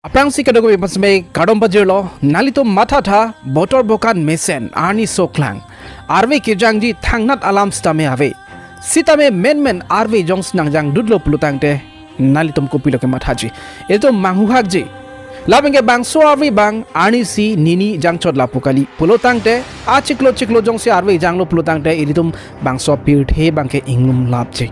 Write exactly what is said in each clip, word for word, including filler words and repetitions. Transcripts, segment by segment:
Aphrangsi kadokave aphan sitame kardom pajirlo, nanglitum mathatha, botor bokan mesen, arni soklang. Arve kejangji thangnat alam sitame ave. Sitame menmen arve jongsi nangjangdutlo pulotangte, nanglitum kopilo kemathaji? Ilitum manghuhakji. Lapenke bangso arve abang arnisi nini jangchot lapu kali pulotangte, achiklo chiklo jongsi arve janglo pulotangte, ilitum bangso pirthe abangke inglumlapji.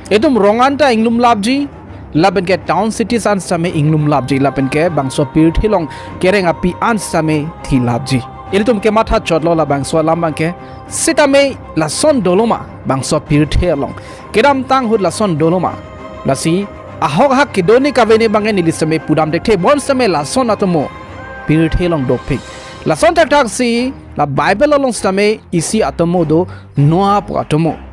Itum rong anta inglumlapji, lapenke town cities an sitame inglumlapji, lapenke bangso pirthe along kereng api an sitame thilapji. Ilitum kematha chotlo labangso alam abangke, sitame lason doloma bangso pirthe along. Kedamtang ahut lason doloma. Lasi ahok ahak kedone kavene abangke neli sitame pudam thekthe, bonsitame lason atomo pirthe along dopik. Lason thakthaksi la Bible along sitame isi atomo do, Noah pu atomo.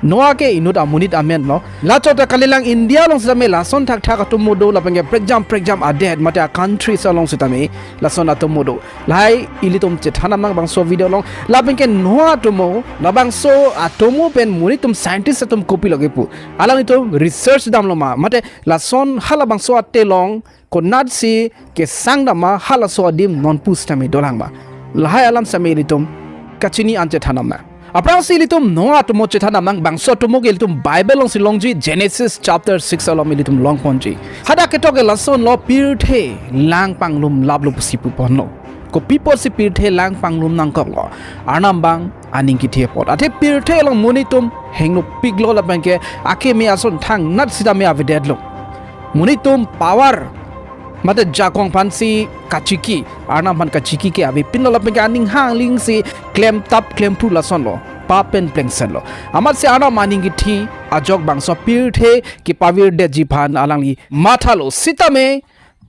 Noah ke inut amonit amenlo. Lachot ta kalilang, India along sitame lason thakthak atomo do, lapenke prekjam prekjam adet mate a-countries along sitame lason atomo do. Lahai ilitum chethan nang bangso video along. Lapenke Noah atomo, labangso atomo pen monit atum, scientist atum kopilo kepu? Alanglitum research damloma, mate lason halabangso atelong konatsi kesang damma, halaso adim nonpu sitame dolang ma? Lahai alam sitame ilitum kachini an chethan nang. Aphrangsi ilitum Noah atomo chethan nang, bangso atomo ke ilitum Bible alongsi longji, Genesis chapter six along ilitum longponji. Hadak ketok ke lasonlo, pirthe lang panglumlaplo pusi puponlo. Kopi apotsi pirthe lang panglum nangkoklo? Arnam abang aning kethe apot. Athe pirthe along monit atum henglopiklo, lapenke akeme ason thangnat sitame avedetlo. Monit atum power mate jakong aphansi kachiki, Arnam aphan kachiki ke avepinlo, lapenke aning hanglingsi klemtap klemphu lasonlo, pap pen plengsenlo. Amatsi Arnam aning kethe ajok bangso pirthe kepavirdetji aphan alangli mathalo. Sitame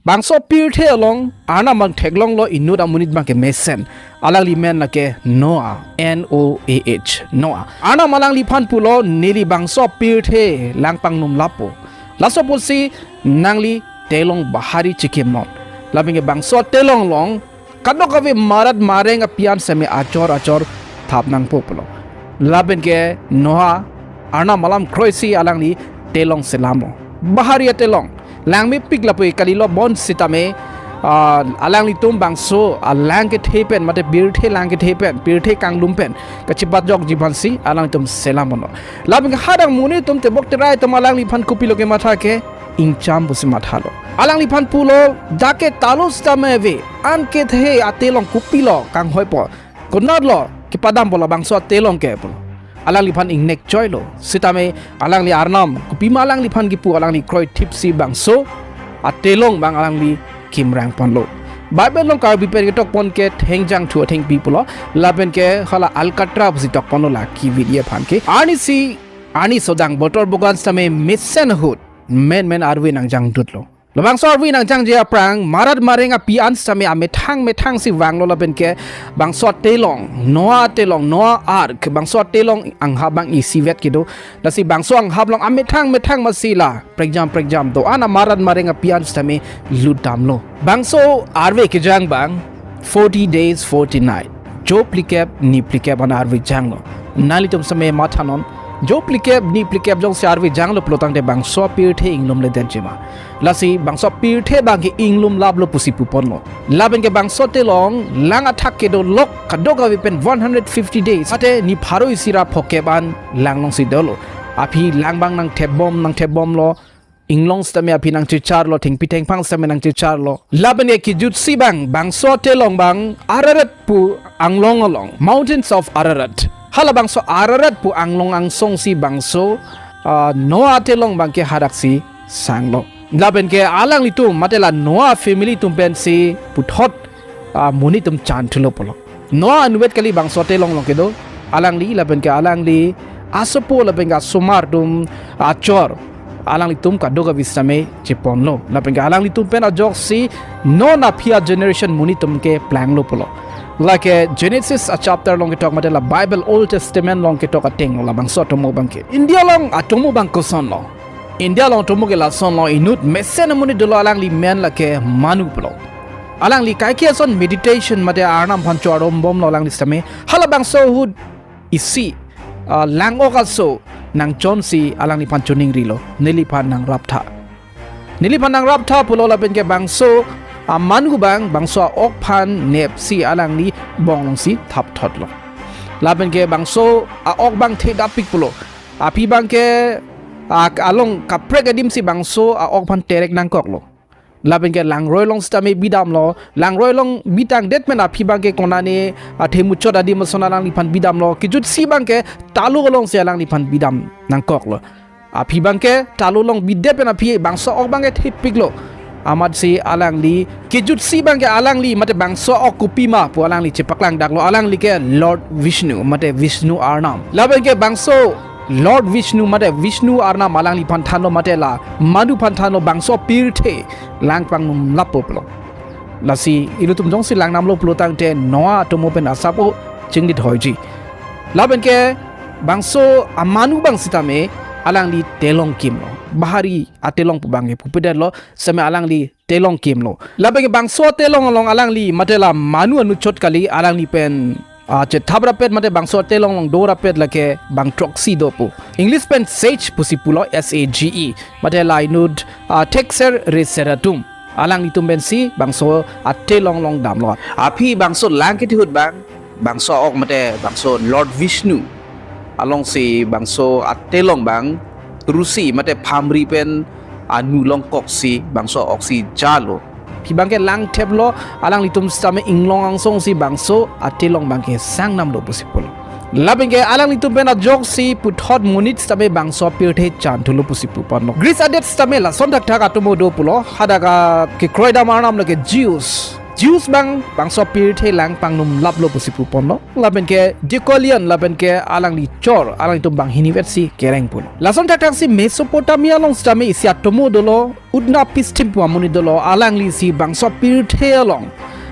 bangso pirthe along Arnam abang theklonglo inut amonit abangke mesen. Alangli men lake Noah, N O A H, Noah. Arnam alangliphan pulo, neli bangso pirthe lang panglumlappo. Laso apotsi nangli telong bahari chikimnon. Lapenke bangso telong along kadokave marat mareng api an sitame achor achor thap nangpo pulo. Lapenke Noah Arnam alam kroisi alangli telong selamlo. Bahari atelong. Langmepik lapu kalilo, bonsitame, ah, alanglitum bangso alang kethe pen, mate pirthe lang kethe pen, pirthe kanglum pen kachepajokji aphansi alanglitum selamlo. Lapenke hadak monit atum, tebok terai atum alangliphan kopilo kematha ke, ingcham pusi mathalo. Alangliphan pulo, dak ke talo sitame ave, an kethe atelong kopilo kanghoipo? Konatlo kepadampo labangso atelong ke pulo. Alangliphan ingnek choilo. Sitame alangli Arnam kopima alangliphan kipu, alangli kroithipsi bangso atelong abang alangli kimrangponlo. Bible along Karbi pen ketokpon ke thengjang thu athengpi pulo. Lapenke hala Alcatraz pusi tokponlo la kivit-i aphan ke. Arnisi, arni sodang botor bokan sitame mesen ahut menmen arve nangjangdutlo. Labangso arve nangjangji aphrang marat mareng api an sitame amethang methangsi vanglo, lapenke bangso atelong, Noah atelong, Noah Ark, bangso atelong anghap abang isivet kedo. Lasi bangso anghap along amethang methang amatsi la prekjam prekjam do-an amarat mareng api an sitame lutdamlo. Bangso arve kejang abang forty days, forty night. Jo phlikep ni phlikep an arve janglo. Nanglitum sitame mathanon. Jo phlikep ni phlikep jongsi arve janglo pulotangte bangso pirthe inglumledetji ma? Lasi bangso pirthe abangke inglumlaplo pusi puponlo. Lapenke bangso telong lang athak kedo lok kadokave pen one hundred fifty days, mate ni pharo isi ra phokep an lang alongsi dolo. Aphi lang abang nangthepbom nangthepbomlo. Inglong sitame aphi nangchecharlo, thengpi thengphang sitame nangchecharlo. Lapenke kijutsi abang, bangso telong abang Ararat pu anglong along, Mountains of Ararat. Halabangso Ararat pu anglong angsongsi bangso, ah, Noah telong abangke hadaksi sanglo. Lapenke alanglitum, mate la Noah family atum pensi puthot, ah, monit atum chanthulo pulo. Noah anvet kali bangso telong along kedo. Alangli lapenke alangli asopo lapenke asomar atum achor, alanglitum kadokave sitame cheponlo. Lapenke alanglitum pen ajoksi non aphi a-generation monit atum ke planglo pulo. Lake Genesis a-chapter along ketok mate la Bible Old Testament along ketok ateng labangso atomo abangke. India along atomo abang kosonlo? India along atomo ke lasonlo, inut mesen amonit dolo, alangli men lake Manu pulo. Alangli kaike ason meditation mate Arnam aphan choarombomlo alangli sitame. Halabangso ahut isi, ah, lang-ok aso nangchonsi alangliphan choningrilo, neliphan nangraptha. Neliphan nangraptha pulo lapenke bangso amanu abang bangso a-ok aphan nepsi alangli bong alongsi thapthotlo. Lapen ke bangso a-ok abang thedapik pulo. Aphi abang ke a-, along kaprek adim si bangso a-ok aphan terek nangkoklo. Lapen ke langroi along sitame bidamlo, langroi along bitangdet pen aphi abang ke konane athe muchot adim ason alangliphan bidamlo, kejutsi abang ke talo alongsi alangliphan bidam nangkoklo. Aphi abang ke talo along bidet pen aphi bangso a-ok abang ke thepiklo. Amatsi alangli, kejutsi abang ke alangli mate bangso a-ok kopima pu alangli chepaklangdaklo, alangli ke Lord Vishnu mate Vishnu Arnam. Lapen ke bangso Lord Vishnu mate Vishnu Arnam alangliphan thanlo mate la manu aphan thanlo bangso pirthe lang pangnumlappo pulo. Lasi ilitum jongsi langnamlo pulotangte Noah atomo pen asap o chingdit hoiji. Lapen ke bangso amanu abang sitame alangli telong kimlo. Bahari atelong pu abang ke pupedetlo, sitame alangli telong kimlo. Lapen ke bangso atelong along alangli mate la manu anuchot kali, alangli pen, ah, chethap rapet mate bangso atelong along do rapet lake bang throksi do pu. English pen sage pusi pulo, S A G E. Mate la inut, ah, thekser reser atum. Alanglitum pensi bangso atelong along damlo. Aphi bangso lang kethe ahut abang, bangso a-ok mate bangso Lord Vishnu alongsi bangso atelong abang rusi mate phamri pen anu along koksi bangso a-ok si jalo. Aphi abang ke lang theplo, alanglitum sitame inglong angsong si bangso atelong abang ke sangnamlo pusi pulo. Lapen ke alanglitum pen ajoksi puthot monit sitame bangso pirthe chanthulo pusi puponlo. Greece adet sitame lason thakthak atomo do pulo, hadak akekroidam arnam lake Zeus. Zeus abang bangso pirthe lang pangnumlaplo pusi puponlo. Lapen ke Deucalion lapen ke alangli chor, alanglitum banghinivetsi kereng pulo. Lason thakthak si Mesopotamia along sitame isi atomo dolo, Utnapishtim pu amonit dolo, alangli si bangso pirthe along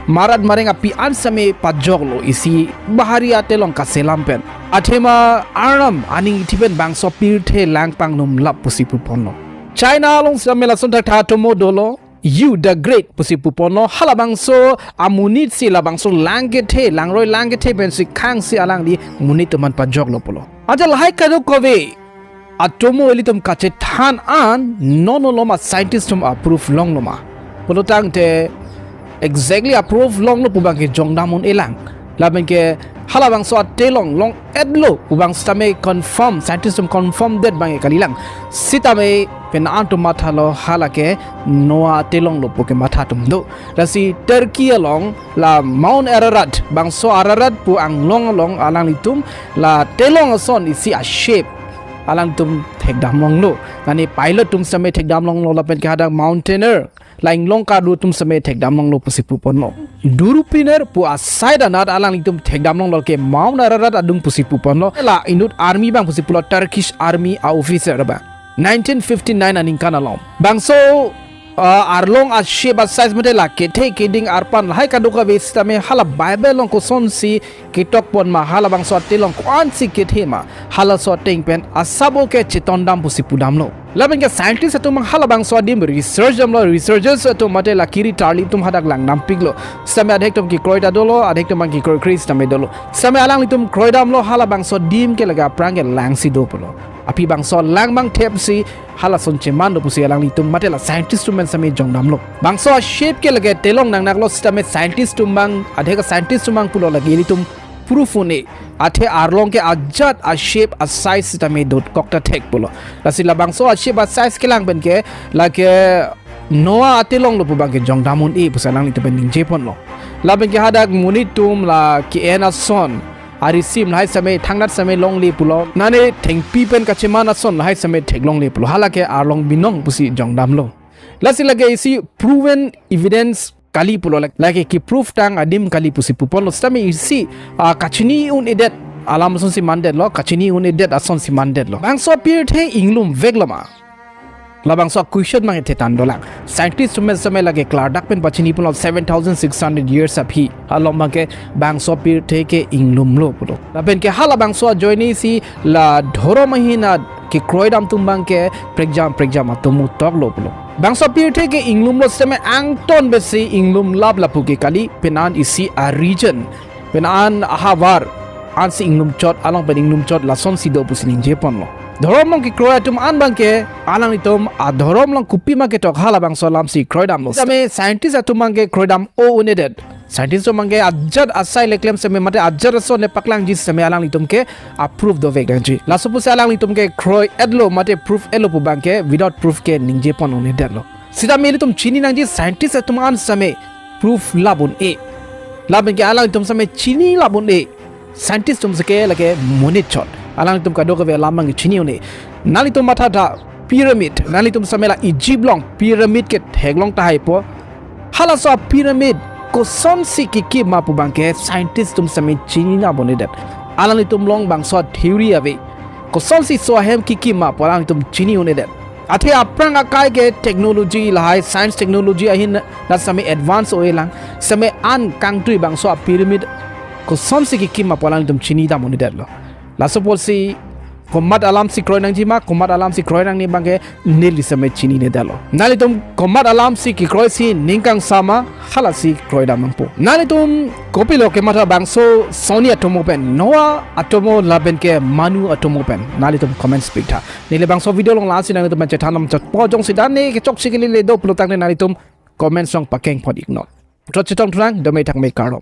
marat mareng api an sitame pajoklo, isi bahari atelong kaselam pen. Athema arnam aning ithi pen bangso pirthe lang pangnumlap pusi puponlo. China along sitame lason thakthak atomo dolo, Yu the Great pusi puponlo, halabangso amonit si labangso lang kethe, langroi lang kethe pensi khangsi alangli monit atum an pajoklo pulo. Anchot lahai kadokave atomo ilitum kachethan an non malom a-scientist atum a-proof longlo ma pulotangte exactly a-proof longlo pu abang ke jongdam un-elang. Lapen ke halabangso atelong long-etlo pu abang sitame confirm, scientist atum confirm det abang ke kalilang. Sitame pen an atum mathalo halake Noah atelonglo pu kematha atum do. Lasi Turkey along la Mount Ararat, bangso Ararat pu anglong along alanglitum la telong ason isi a-shape alanglitum thekdam longlo. Nani pilot atum sitame thekdam longlo, lapen ke hadak mountaineer, la inglong karlu atum sitame thekdam longlo pusi puponlo. Durupiner pu a-site anat alanglitum thekdam longlo ke Mount Ararat adung pusi puponlo. La inut army abang pusi pulo, Turkish army a-officer abang. Nineteen fifty-nine aningkan along. Bangso, ah, arlong a-shape a-size mate la kethe keding arpan lahai kadokave sitame hala Bible along kosonsi ketokpon ma, halabangso atelong ko-ansi kethe ma, halaso ateng pen asap o ke chetondam pusi pudamlo. Lapen ke scientist atum halabangso adim research damlo, researchers atum mate la kiri tarli atum hadak langdampiklo. Sitame adhek atum kekroi ta dolo, adhek atum abang kekroikre sitame dolo. Sitame alanglitum kroidamlo, halabangso adim ke lake aphrang ke langsi do pulo. Aphi bangso lang abang thepsi halason cheman do pusi alanglitum mate la scientist atum pen sitame jongdamlo. Bangso a-shape ke lake telong nangnaklo, sitame scientist atum abang, adhek a-scientist atum abang pulo lake ilitum proof un-e. Athe arlong ke ajat a-shape a-size sitame dotkok ta thek pulo. Lasi labangso a-shape a-size kelang pen ke lake Noah atelonglo pu abang ke jongdam un-e pusi alanglitum pen ningjeponlo. Lapen ke hadak monit atum la ke-en ason, arisim lahai sitame thangnat sitame longle pulo. Nane thengpi pen kacheman ason lahai sitame theklongle pulo. Halake arlong binong pusi jongdamlo. Lasi lake isi proven evidence kali pulo, lake, lake ke-proof tang adim kali pusi puponlo. Sitame isi, ah, kachini un-edet alam asonsi mandetlo, kachini un-edet asonsi mandetlo. Bangso pirthe inglumveklo ma? Labangso a-question abang thethan dolang. Scientist atum sitame lake klardak pen pachini ponlo, seven thousand six hundred years aphi along abang ke bangso pirthe ke inglumlo pulo. Lapen ke halabangso ajoine si la dhorom ahin a kekroidam atum abang ke prekjam prekjam atum utoklo pulo. Bangso pirthe ke inglumlo sitame angton besi inglumlap lapu ke kali, penan isi a-region, penan ahavar ansi inglumchot, along pen inglumchot lasonsi do pusi ningjeponlo. Dhorom along kekroi atum an abangke alanglitum adhorom along kopima ketok halabangso alamsi kroidamlo. Same scientist atum abangke kroidam o un-edet. Scientist atum abangke ajat asai le klem same mate ajat ason le paklangji same alanglitum ke a-proof dovek nangji. Laso pusi alanglitum ke kroi-etlo mate proof-etlo pu abangke without proof ke ningjepon un-edetlo. Sitame ilitum chini nangji scientist atum an same proof lap un-e. Lapen ke alanglitum same chini lap un-e. Scientist atum seke lake monit chot. Alanglitum kadokave alam abang chini un-e. Nanglitum matha tha pyramid. Nanglitum same la Egypt along pyramid ketheklong tahai po. Halaso a-pyramid kosonsi kekim ma pu abangke scientist atum same chini lap un-edet. Alanglitum along bangso theory ave. Kosonsi laso ahem kekim ma pu alanglitum chini un-edet. Athe aphrang akai ke technology lahai science technology ahin la same advance oi lang. Same an kangtui bangso a-pyramid kosonsi kekim ma pu alanglitum chinidam un-edetlo. Laso apotsi komat alamsi kroi nangji ma, komat alamsi kroi nangne abangke neli same chininedetlo. Nanglitum komat alamsi kekroisi ning kangsam ma, halasi kroidam nangpo. Nanglitum kopilo kematha bangso soni atomo pen, Noah atomo lapen ke Manu atomo pen. Nanglitum comments pik tha. Neli bangso video along lasi nanglitum pen chethan nangchotpo, jongsi dan ne kechokche kelele do pulo tangte nanglitum comments along pakeng pon iknon. Chot chetong thunang, dome thakme kardom.